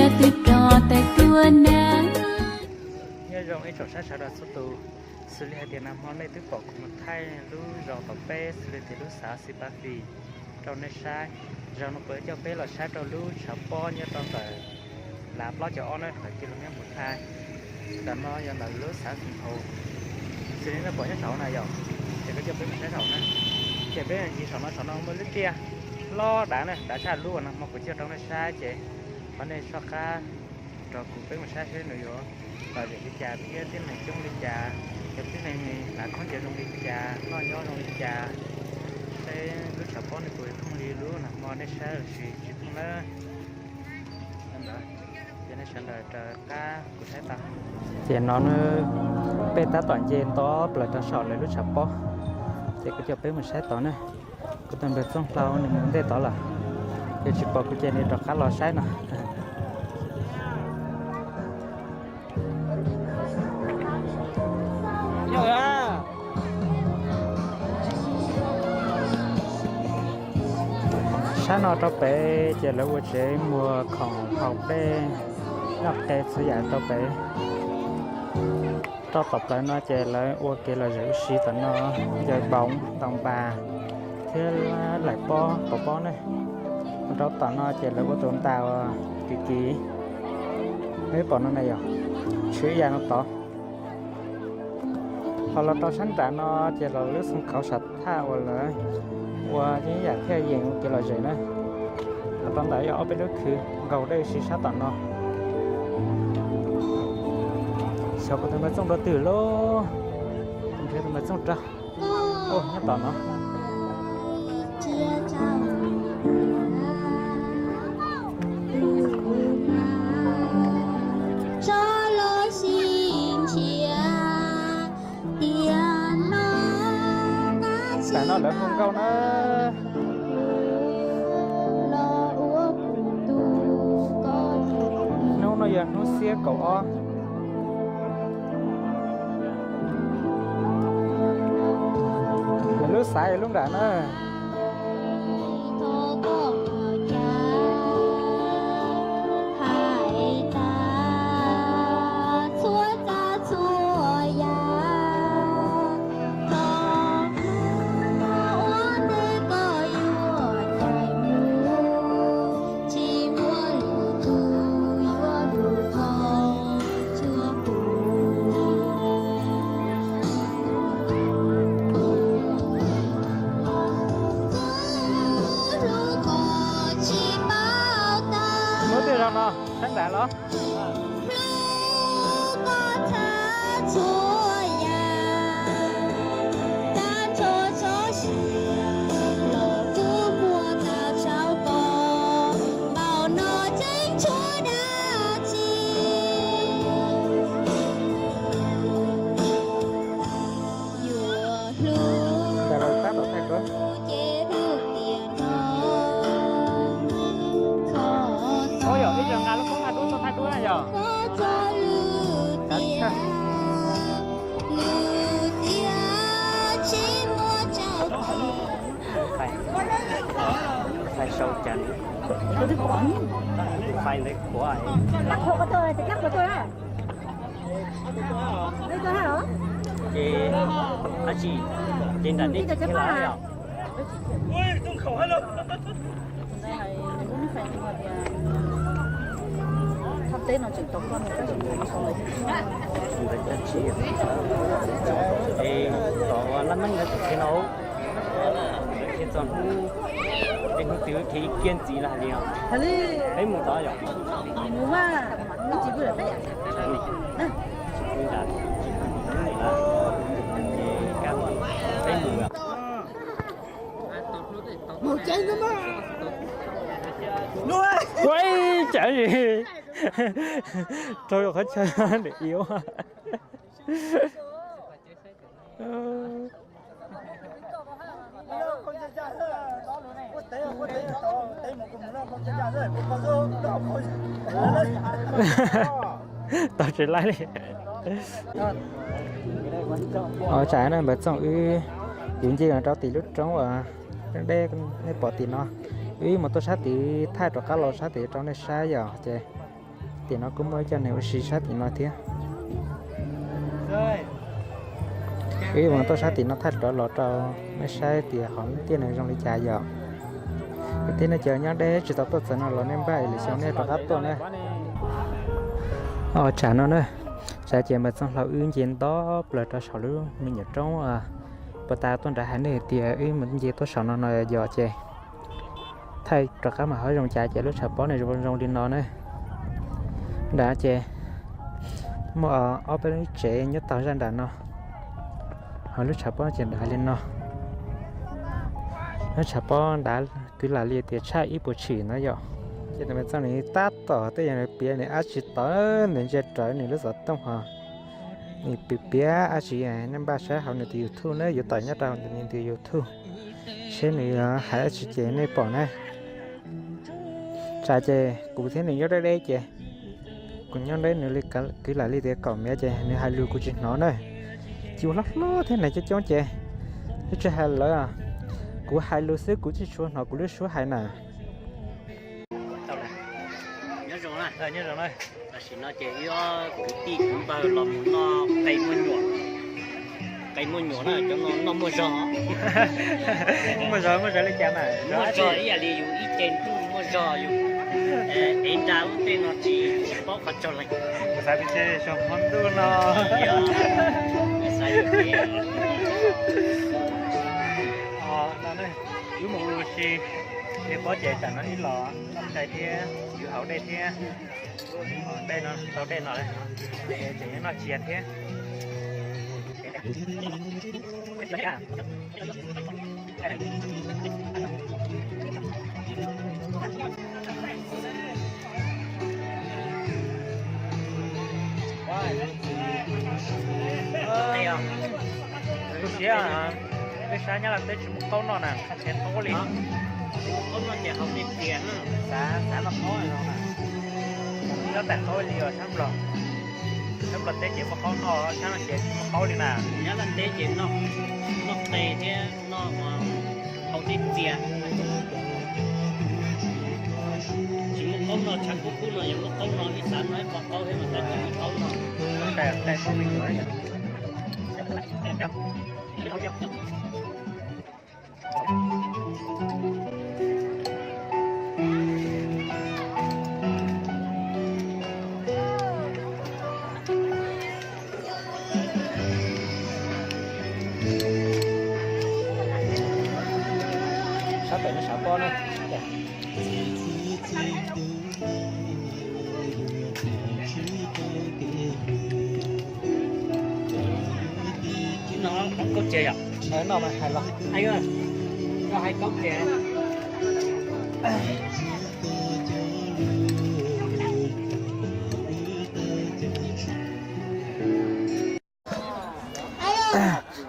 Twb rov tawm tuaj na. Nyob zoo ib tsoom saib sawv daws txhua tus, xws li hais tias nag hmo nej twb pom kuv mus thaij lub zos tom peb xws li tias lub xav Xi Pa Fis rau nej saib. Zaum no kuv coj peb los saib rau lub tshav pob nyob rau ntawm lav plaub caug ob na, qhov kis lus nyob mus thaij. Ntawm no yog ntawm lub xav Xi Hau, xws li nej pom nyob saum na yom, ces kuv coj peb mus saib saum na. Ces peb ncig saum no, saum no muaj lub tiaj hlob dav na, dav tshaj lub uas nag hmo kuv coj rau nej saib ces qhov nej soj qab rau kuv peb mus saib seb nws yuav lom zem li cas thiab tib neeg coob li cas, cov tib neeg hnav khaub ncaws zoo li cas, noj nyob zoo li cas, seb lub tshav pob nws puas thooj li lub nag hmo nej saib los sis tsis thooj na. Ces nej sawv daws raws qab kuv saib tau. Ces no peb tab tom nce nto plaws rau saum lawv lub tshav pob, ces kuv coj peb mus saib tod na. Kuv tus npawg Txooj Hlau nws mus ntej tod lawm, ces tsis pom kuv ces nws rov qab los saib no. Sab no rau pem ces lawv ua tsev muag khoom haus dej, noj qe txhua yam rau pem. Rau tom plawv no ces lawv ua kev lom zem ua si tom no, ncaws npoov, ntaus npas thiab laim pob pov pob ne. Rau tom no ces lawv ua tus ntas uas kim kim, nej pom no na yom, tshuav ib yam no tod. Ho los rau sab nram no ces los lub xoo khauv sam thaj uas lawv ua yeeb yam thiaj yeem ua kev lom zem na. Los rau ntawd yog ob peb lub khw nkaug dej si sab tom no. Xyov kuv tus npawg Txooj rau twg lauj? Nrhiav tus npawg Txooj rau. Nyob tom no. Tam no lawv hu nkauj na. Hnub no yog hnub xiab kaum ob. Lub xav yog lub nram na. Muab tej zaug no sab nram los. Ua yog ib zaug nqa lub koob hav dub tuaj thaij duab na yog. Thaij sau cas, thaij ntawd qhuav. Ces, a tsis, ces nram nej tsis khiav lawm yom. Es tom lab meeb ntawd tsis khiav no, khiav txog hnub, ces hnub twg khiav ib kiag ntxiv los hais li os. Peb mus tod yom. Peb mus. Ua ib cawv rau qhov chaw niam yau. Tau tsis laib li. Ua tsam no npawg Txooj wb yuav nce rau tim lub roob uas deb deb nej pom tim no. Wb mus tuaj sab tid thaij rov qab los sab tid rau nej saib yom ces. Tim no kuj muaj ib co neeg ua si sab tim no thiab. Wb mus tuaj sab tim no thaij rov los rau nej saib tias hauv tiaj nws zoo li cas yom. Kwv tij nej cov nyob deb tsis tau tuaj txog no los nej npaj lwm xyoo nej rov qab tuaj na. Tsam no na, tsam ces mas txoj hlua wb nce nto plaws rau saum lub me nyuam roob puag ta tuaj nrad hais nej tias wb mus nce tuaj saum no no yom ces thaij rov qab mas ho zoo cas ces lub tshav pob nws zoo zoo li no na. Nrad ces muaj ob peb lub tsev nyob taug zaj nram no, ho lub tshav pob ces dav li no. Lub tshav pob dav kwv lam li tias tshaj ib puas tshim no yom. Ces nws txoj nws tab tom tej yam nws piav nws ab tsi tawv nws ntsia rawv nws lub xov tooj ho nws piav piav ab tsi, nej npaj saib hauv nws tus YouTube na, yuav tawm nyob rau nws tus YouTube seb nws hais ab tsi ces nej pom na. Tsam ces kuv thiab nws nyob deb deb ces kuv nyob deb nws li kwv lam li tias kaum mev ces nws hais lus kuv tsis hnov na. Ces ua hlob hlob thiab neeg coob coob ces twb tsis hais lawv, kuv hais lus xwb kuv tsis tshua hnov kuv lub suab hais na. Nyob zoo na, nyob zoo na. Tam sim no ces wb ob kwv tij kwv npawg los mus noj qe muaj nyuam, qe muaj nyuam na, cov no noj muaj zog. Muaj zog, muaj zog li cas na? Muaj zog ib yam li yus ib ce ntuj muaj zog yus ev nra lub tej no tsis, tsis paub qhov tsaug leej. Kuv xav tias xyov hmo ntuj no. Xav yus thiab. Wb mus ua si li pob ces tsam no ib los noj tshais thiab yus haus dej thiab. Dej no, tau dej no lawm, tseem noj tshais thiab. Kuv siab, peb sab Nyab Laj teb tsis muaj qaub noj na, qhov tsev qaub li. Qaub noj ces haus dej txias na. Xav, xav noj qaub no na. Nyob tais qaub li os sab Nplog. Sab Nplog teb ces muaj qaub noj, sab no ces tsis muaj qaub li na. Nyab Laj teb ces noj, noj qe thiab noj haus dej txias. Tsis muaj qaub noj, tshav kub kub no yuav muaj qaub noj, ib xav noj ib pob qaub thiab mas tab tsis muaj qaub noj. Sab pem no sab pob na. No hais kaub txias yom? No mas hais los. Koj hais kaub txias.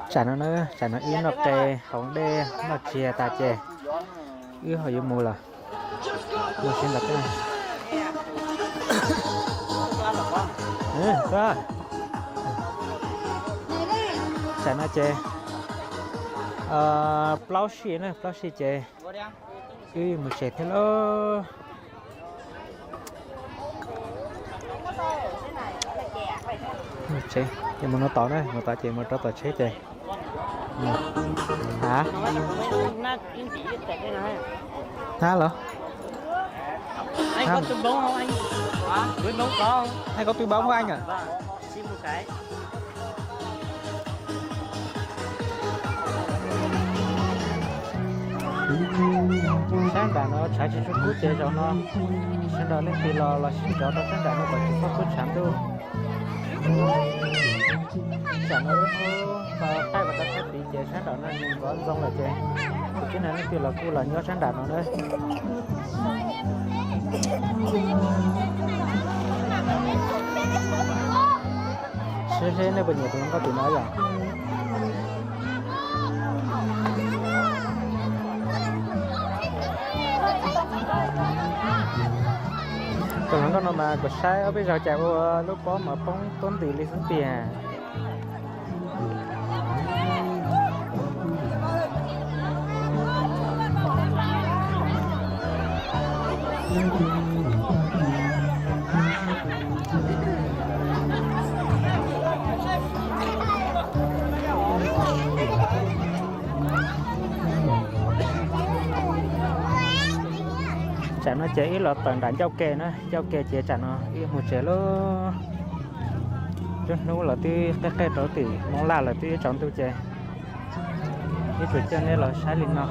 Tsam no, tsam no wb noj qe haus dej noj tshais tas ces wb ho yuav mus lawm. Mus sib nrog. Tsam no ces plaub sij na, plaub sij ces wb mus tsev thiab lauj. Tsev ces mus no tod na, mus tod ces mus rau tom tsheb ces. Hab los? Anh có túi bóng không anh ạ? Sab nram no tshav tsis tshua kub ces zaum no sawv daws leej twg los los sib nrov rau sab nram no kom tsis txhob kub tshav ntuj. Tsam no wb tau qaij vas rau sab tid ces sab nram no nws nkov ntxoo lawm ces kuv tib neeg leej twg los kuj los nyob sab nram no na. Seb seb nej puas nyiam tus hluas nkauj tim no yom. Tus hluas nkauj no mas kuv saib ob peb zaug cas ua lub pob mas poob tuab ntws li xwb tiag. Tsam no ces wb los tawm nram ncauj ke na, ncauj ke ces tsam no wb mus tsev lauj. Cov hnub los twb qig qig rau tim Hmoob Laj lawm, twb yuav tsaus ntuj ces wb tsuas coj nej los saib li no.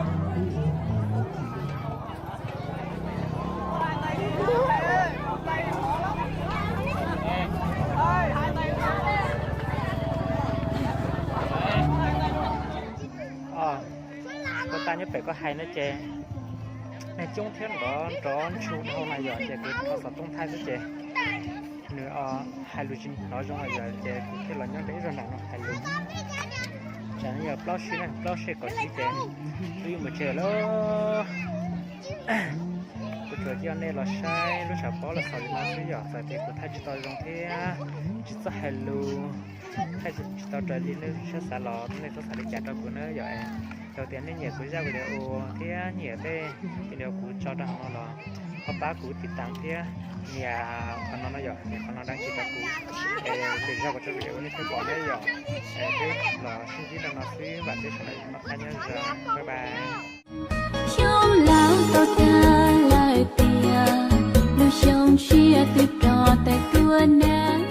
Koj tag nyob pem koj hais no ces neeg coob thiab nrov nrov ntshua dhau na yom, ces kuv rho xov tooj thaij xwb ces nws hais lus tsis hnov zoo na yom, ces kuv thiaj los nyob ntawm ib zog nram no hais lus. Tsam no yog plaub sij na, plaub sij kaum tsib ces wb yuav mus tsev lawm. Kuv tsuas coj nej los saib lub tshav pob los xaus li no xwb yom, txawm tias kuv thaij tsis tau zoo thiab tsis txawj hais lus, thaij tsis tau raws li nej siab xav los nej txhob xav li cas rau kuv na yom. Yog tias nej nyiam kuv zaj video thiab nyiam tej video kuv tso rau hauv no los ho pab kuv tiv tas thiab nias qhov no no yom, nias qhov no đăng ký rau kuv, es lwm zaug kuv tso video nej thiaj pom na yom. Peb los sib ntsib rau no xwb, vam thiab sawv daws yuav noj qab nyob zoo, bye bye. Xyoo laus tau tag lawm tiag, lub xyoo tshiab twb rov tawm tuaj na.